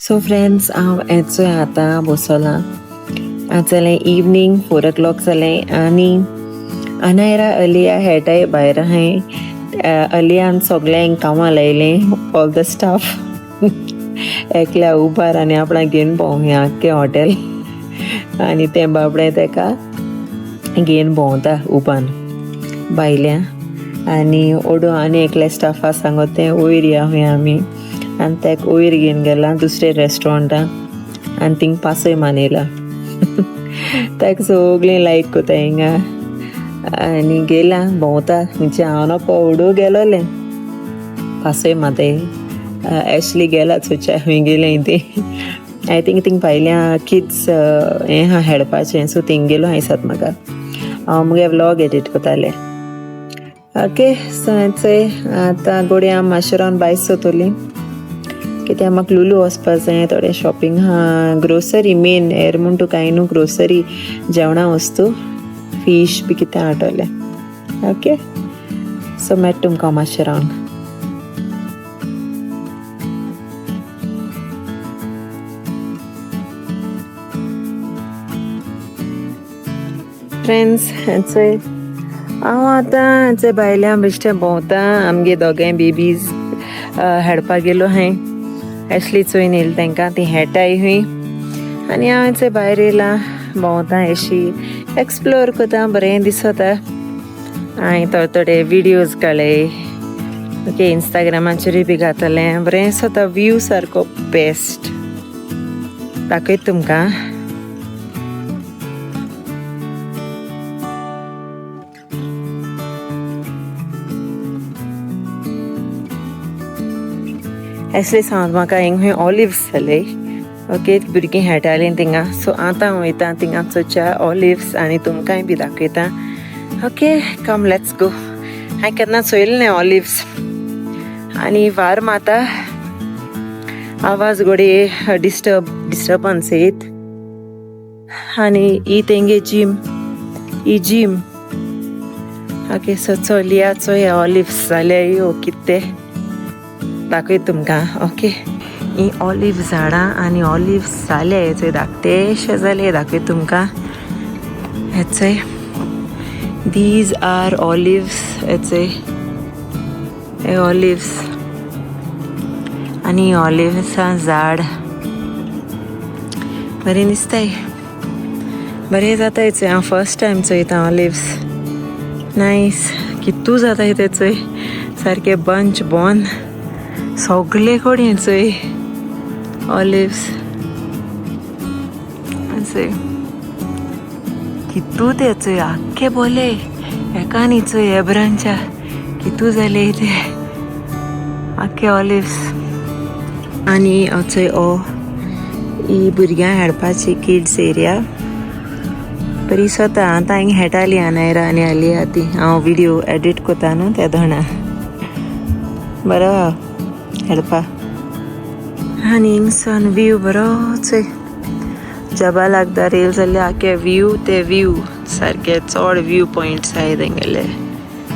So friends, हांव येचोय आतां बसलां. आतां जालें इवनींग 4 o'clock जालें आनी अनायरा अलिया हेटाय भायर आहाय. अलियान सगल्यांक कामां लायलें, ऑल the staff एकल्या उबार आनी आपणाक घेवन भोंव आख्खें हॉटेल आनी तें बाबडें तेका घेवन भोंवता उबान भायल्या आनी ओडो आनी एकल्या स्टाफा सांगत तें वयर या खंय आमी आनी तेका वयर घेवन गेला दुसरे रेस्टॉरंटान आनी थिंग पासय मानयला. ताका सगळीं लायक कोता हिंगा आनी गेला भोंवता म्हणजे हांव नको उडो गेलोलें पासय माताय. एशली गेला चोच्या खंय गेलें ती. I think थिंग भायल्या किड्स हें आहा खेळपाचें, सो थिंग गेलो हांव दिसता म्हाका. हांव मुगे व्लॉग एडिट कोतालें. ओके, सो चोय आतां गोडया मातशें रावन भायर सोतोली कित्याक म्हाका लुलू वचपा जाय, थोडें शॉपिंग आहा, ग्रोसरी मेन हेर म्हूण तुका कांय न्हू, ग्रोसरी जेवणा वस्तू फीश बी कितें हाडटलें. ओके, सो मेळटा तुमकां मातशें रावन. फ्रेंड्स, चोय हांव आतां चोय भायल्या बेश्टें भोंवता. आमगे दोगांय बेबीज हेडपाक गेलो हांवें. एशली चोयन येयलें तांकां, ती हेटाय खंय आनी हांव चोय भायर येयलां भोंवता, अशी एक्सप्लोर करता, बरें दिसता. हांवें थोडे थोडे विडियोज काडले, ओके, इंस्टाग्रामाचेरूय बी घातलें. बरें दिसता, व्यू सारको बेस्ट दाखयता तुमकां. एसले सांग म्हाका हिंग खंय ऑलिव्स जाले. ओके, भुरगीं खेळटालीं थिंगा, सो आतां वयता थिंगा चोच्या ऑलिव्स आनी तुमकांय बी दाखयता. Okay, cum let's go. हांवें केन्ना चोयलें न्ही ऑलिव्स. आनी वार माता आवाज गोडये डिस्टर्बन्स येत. आनी ही तेंगे जीम, ही जीम. ओके, सो चलया चोया ऑलिव्स जाले यो कितें दाखयता तुमकां. ओके, ही ऑलिव्ह झाडां आनी ऑलिव्ह जाले चोय धाकटेशे जाले दाखयता तुमकां. हे चोय, these are olives. हे चोय हे ऑलिव्स आनी ऑलिव्सां झाड बरें दिसताय, बरें जाताय चोय. हांव फर्स्ट टायम चोयता ऑलिव्स. नायस, कितू जाताय ते चोय, सारके बंच बोन सगळे कडेन चोय ऑलिव्स. चोय कितू ते चोय आख्खे बोले एका न्ही चोय एब्रांच्या कितू जाले ते आख्खे ऑलिव्स. आनी चोय ओ ही भुरग्यांक खेळपाची किड्स एरिया बरी स्वता. आतां हिंग खेळटाली अनायरा आनी आलिया ती. हांव विडियो एडिट कोता न्हू त्या दोणा बरो खेळपा. आनी हिंगसान व्यू बरो चोय, जबा लागदार येयले जाल्यार आख्खे व्यू ते व्यू सारके चड व्यू पॉयंट्स आहाय तेंगेले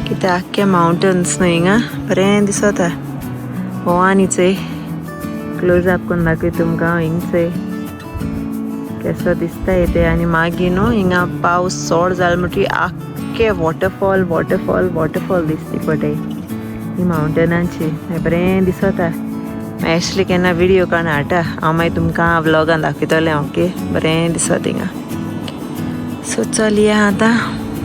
कित्याक आख्खे मावंटन्स न्हू हिंगा बरें दिसता. हो आनी चोय क्लोज अप करून दाखय तुमकां हिंग चोय केसो दिसता ते. आनी मागीर न्हू हिंगा पावस चड जालो म्हणटकीर आख्खे वॉटरफॉल वॉटरफॉल वॉटरफॉल दिसती पडटाय ही मावंटनाची, बरें दिसता. एशली केन्ना विडियो काडून हाडटा हांव, मागीर तुमकां व्लॉगान दाखयतलें. ओके, बरें दिसता थिंगा. सो चलया आतां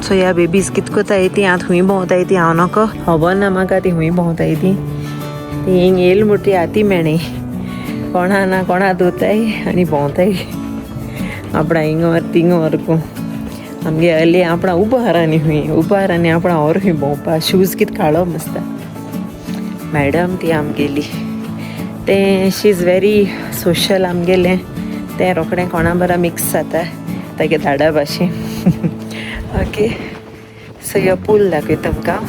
चोया बेबीज कित कोताय ती, आतां खूंय भोंवताय ती हांव नको खबर ना म्हाका ती खूंय भोंवताय ती. ती हिंग येयली म्हणटी आती मेणे कोणा ना कोणा दोताय आनी भोंवताय आपणा हिंग व्हर थिंग व्हर. आमगे अली आपणा उबारांनी खूंय उबारांनी आपणा व्हर खूंय भोंवपा. शूज कित काळो मस्त मॅडम ती आमगेली तें, शी is very social आमगेलें तें रोखडें कोणा बरा मिक्स जाता तागे धाडा भाशेन. ओके, सो यो पूल दाखयता तुमकां.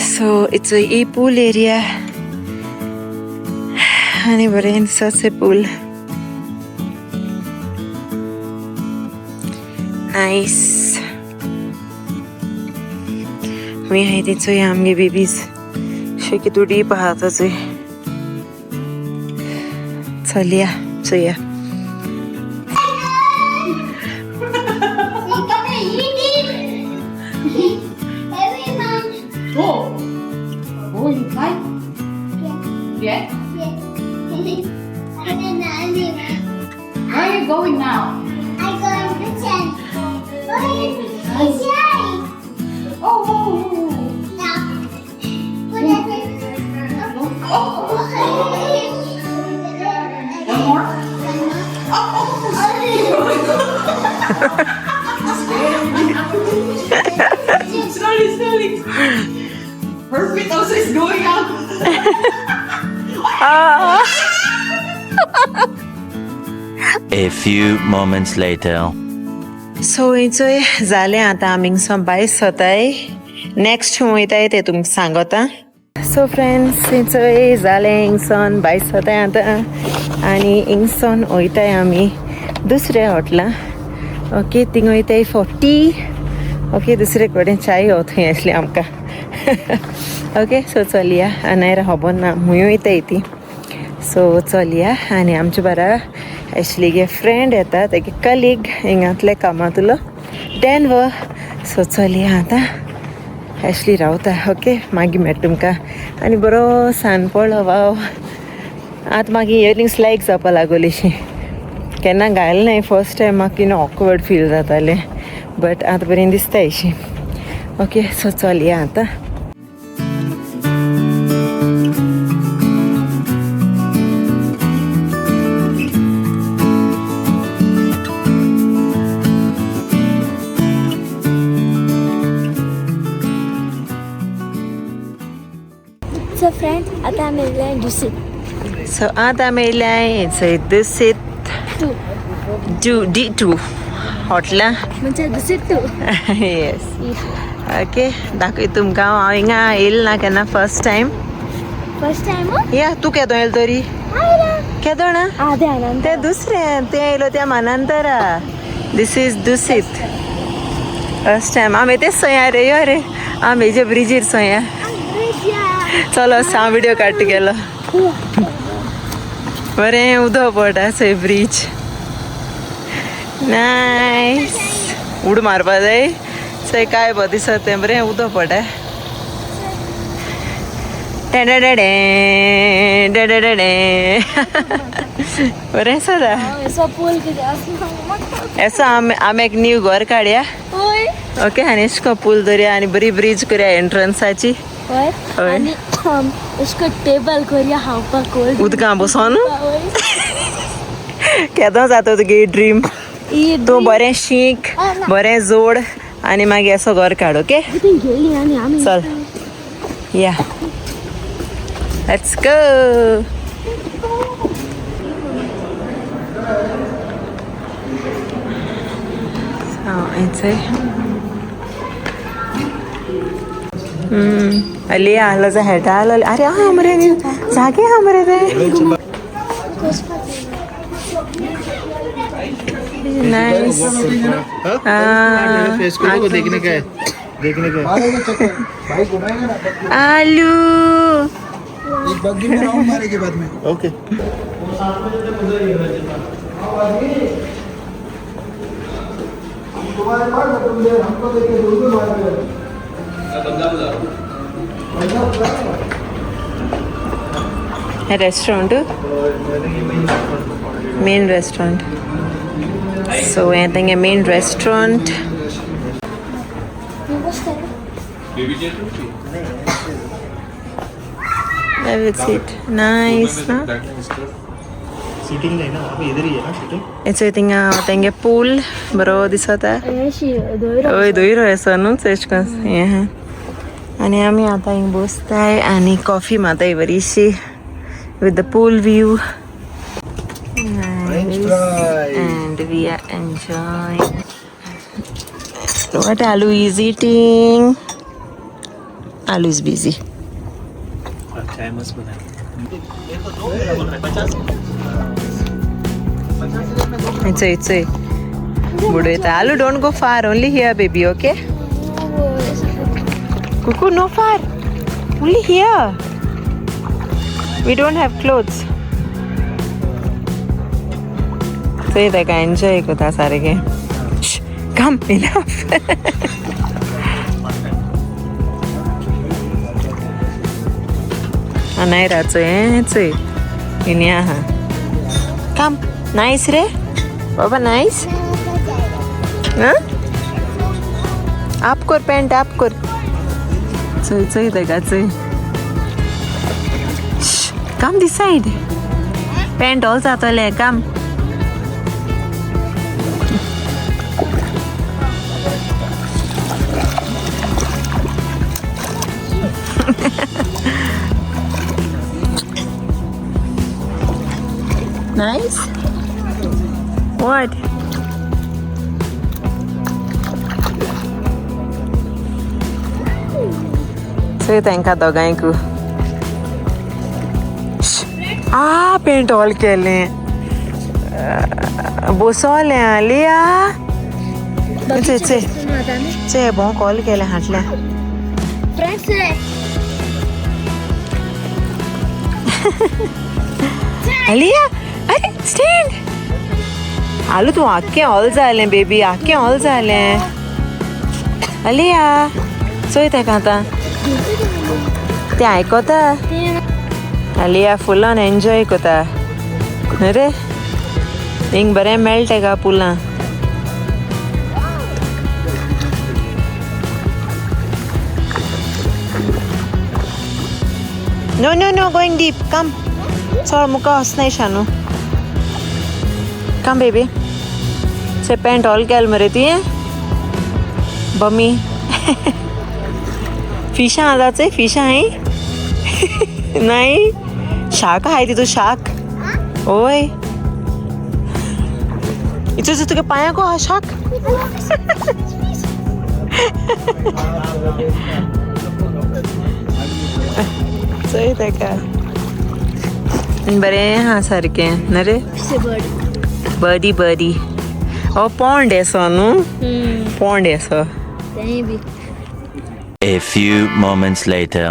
So it's he pool area आनी बरें दिसता पूल. नायस. खंय आहाय ती चोया आमगे बेबीज, शे कितू डीप आहा तो चोय. चलया चोया. Oh. Oh, you like? Yeah. Where are you going now? Oh, oh, oh, oh. One more? Slowly, slowly. Her feet also is going out. A few moments later. So थंयचोय जालें आतां आमी हिंगसोन भायर सरताय. नेक्स्ट खंय वयताय तें तुमकां सांगता. सो फ्रेंड्स, थंयचोय जालें, हिंगसोन भायर सरताय आतां आनी हिंगसोन वयताय आमी दुसऱ्या हॉटलां. ओके, थिंग वयताय फॉर टी. ओके, दुसरे कडेन चाय हो थंय आसली आमकां. ओके, सो चलया. आनी खबर ना खंय वयताय ती. सो चलया. आनी आमचे बारा एक्चुली गे फ्रेंड येता, तेगे कलीग हिंगांतले कामांतलो डॅनवर. सो चलया आतां. एक्चुली रावता. ओके, मागीर मेळटा तुमकां. आनी बरो सान पडलो. वाव, आतां मागीर इयरिंग्स लायक जावपा लागोलीशी. केन्ना घायलें नाय, फर्स्ट टायम म्हाका कितें ऑकवर्ड फील जातालें, बट आतां बरें दिसता अशी. ओके, सो चलया आतां. सो फ्रेंड्स, आतां आमी येयले दुसीत. सो आतां आमी येयल्याय थंय Dusit two. Two D two हॉटलां. म्हणजे दुसीत टू. येस, ओके, दाखय तुमकां. हांव हिंगा येयलें ना केन्ना, फर्स्ट टायम. First time. या, तूं केदो येयलो तरी? केदो ना? आदे आनंद. ते दुसरें तें येयलो त्या मानांतरा. This is Dusit, first time. आमी तेच सोया रे, यो रे, आमी जे ब्रिजीर सोया. चलो, हांव विडियो काडटा गेलो. बरें उदक पडटा थंय, ब्रीज नायस. उड मारपा जाय थंय, काय बरें दिसता तें. बरें उदक पडटा. टेडे, बरें सदा. असो पूल कितें आसा. एसो आमी आमी एक न्यू घर काडया. होय. ओके, आनी एशें कोन पूल दवरया आनी बरी ब्रीज करया एंट्रन्साची. होय. हय. आनी अशें करून टेबल करया खावपाक कोल्ड. उदकां बसोन. होय. केदो जाता तुगे ड्रीम. तूं बरें शीक, बरें जोड आनी मागीर असो घर काड. ओके. ती गेली आनी आमी चल या, let's go. हेंचय अली आहलो जा हेटा आहलो. अरे आहा मरे, जागे आहा मरे ते. नाइस. फेस को देखने का है, देखने का है. आलू. एक बग्गी में राउंड मारेगी बाद में. ओके. तुम्हारे पास तुम दे हमको देके दूर दूर मार रहे हो. Restaurant, main restaurant. सो हें तेंगे मेन रेस्टोरंट. बसता. That's it. Nice, ना? सीटिंग नहीं ना, अभी इधर ही है ना सीटिंग? हेचोय थिंगा तेंगे पूल बरो दिसता. अशी दोयरो. हय, दोयरो आसा न्हू तेश करून हें आहा. आनी आमी आतां हिंग बसताय आनी कॉफी मारताय बरीशी with the pool view. French fries. And we are enjoying. What Alu is eating? Alu is busy. चाय मस्त बना. It's बुडयता. Alu, don't go far. Only here, baby. Okay? Kuku, no far. Only here. We don't have clothes. चोय ताका enjoy कोता सारकें. Come enough. Anaira चोय चोय इनी आहा. कम नायस रे बाबा, नायस. आप कर पॅन्ट आप कर. चोय चोय ताका चोय. Come this side. Pant all जातलें. कम. Nice? What? चोय तांकां दोगांयकू. आ पेंट ऑल केलें बसोलें लिया. चोय चोय चोय भोंव कॉल केलें हाटलें. अलिया अरे स्टँड. आलू तूं आख्खें ऑल जालें बेबी, आख्खें ऑल जालें. अलिया चोय ताका आतां तें आयकोता. अलिया फुलान एन्जॉय कोता न्हय रे. हिंग बरें मेळटा गा पुलां. No no no going deep. Come चल मुका वचनाय शानू. Come baby. से पॅन्ट ऑल केल मरे तुवें बमी. फिशां आसा चोय, फिशां हाय. नाही शाक आहाय तितू शाक. ओय इतू तुगे पांयाको आहा शाक. चोय ताका बरें आहा सारकें न्हय रे. बरी बरी. हो पोंड असो न्हू, पोंड असो. A few moments later.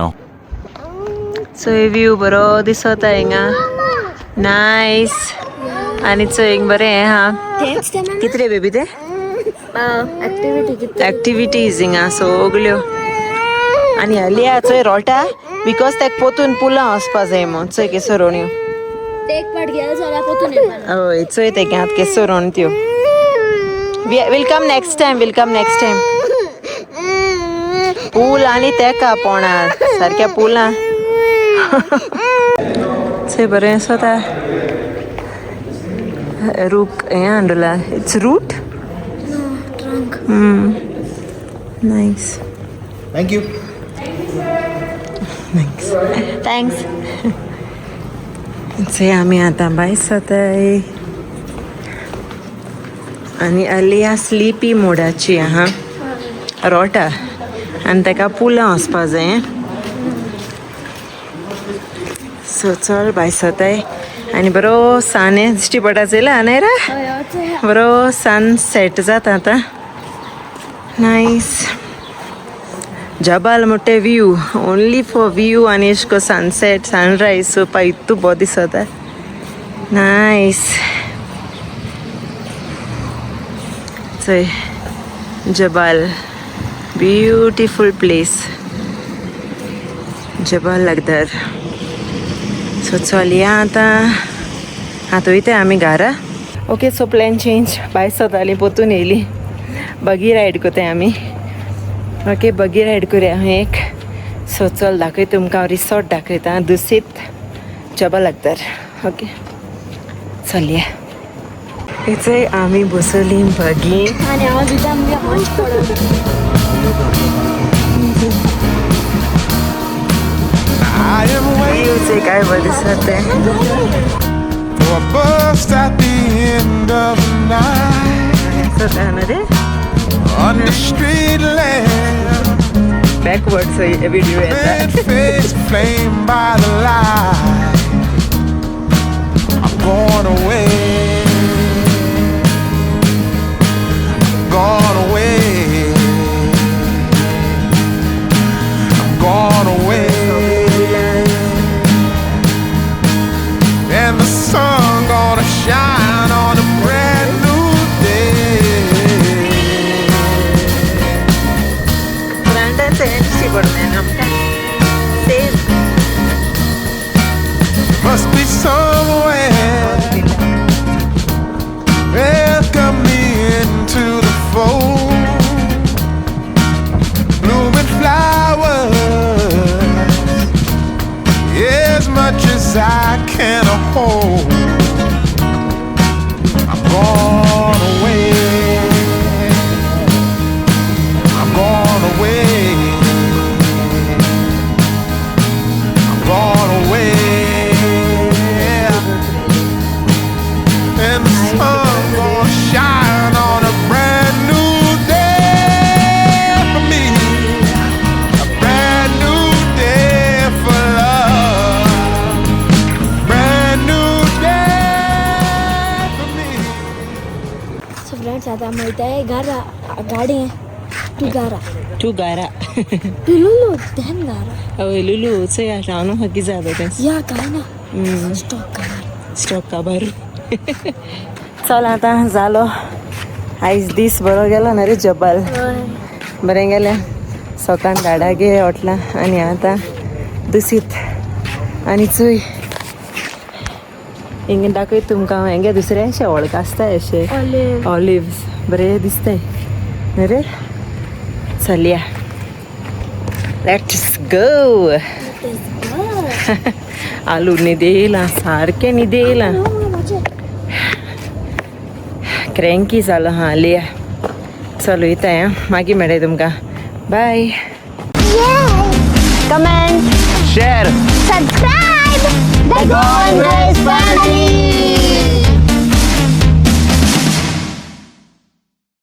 चोय व्यू बरो दिसता हिंगा. नायस. आनी चोय हिंग बरें आहा. कितले बेबी ते एक्टिविटीज हिंगा सगल्यो. आनी हलिया चोय रोटा because ताका पोतून पुलां वचपा जाय म्हूण. चोय केसो रोण्यो. हय चोय ते हात केसो रोण त्यो. Will come next time, will come next time. पूल आनी तेका पोणार सारक्या पुलां. चोय बरें आसा रूक हें हाडला. It's root. Nice. Thank you. Thanks thanks. चोय आमी आतां भायर जाताय. आनी अलिया स्लिपी मोडाची आहा रोटा. आनी ताका पुलां वचपा जाय. सो चल भायर जाताय. आनी बरो सान दिश्टी पडटा चोयला न्हय रे. बरो सन सेट जाता आतां. नायस. जबाल मोटे व्यू, ओनली फॉर व्यू. आनी अशें करून सनसेट सनरायज चोवपा इतू बरो दिसता. नायस. चोय जबाल ब्युटिफूल प्लेस जबाल अखदर. सो चलया आतां. आतां वयता आमी घरा. Okay so plan change. भायर सरताली पोतून येयली. बगी रायड कोताय आमी. ओके बगी रायड करुया एक. सो चल दाखय तुमकां रिसॉर्ट दाखयता दुसीत जबाल अखदर. ओके चलया. चोय आमी बसली बगी. चोय काय बरें दिसता तें. रे बॅकवर्ड व्हिडिओ येता. Gone away, gone away, I'm gone away. And the sun gonna shine on a brand friends, आता आमी वयताय घरा. गाडी टू घरा. टू घरा. टू लुलू, then घरा. हय, लुलू चोय आतां हांव न्हू कितें जाता तें. या, काय ना, स्टॉक काबार. स्टॉक काबार. चल, आतां जालो. आयज दीस बरो गेलो ना रे जब्बाल? बरें गेलें. सकाळ धाडा गे हॉटला आनी आतां दुसीत. आनी चोय, हिंगा दाखयत तुमकां हांव. हेंगे दुसरे अशें वळख आसता अशें. ऑलिव्ह. ऑलिव्स बरें दिसताय न्ही रे? चलया, let's go. आलू न्हिद येयला, सारकें न्हिद येयला. क्रँकी जालो. हां लिया, चल वयता. आं, मागीर मेळया तुमकां. बाय. Comment. Share. Subscribe. The Goan Girls Family.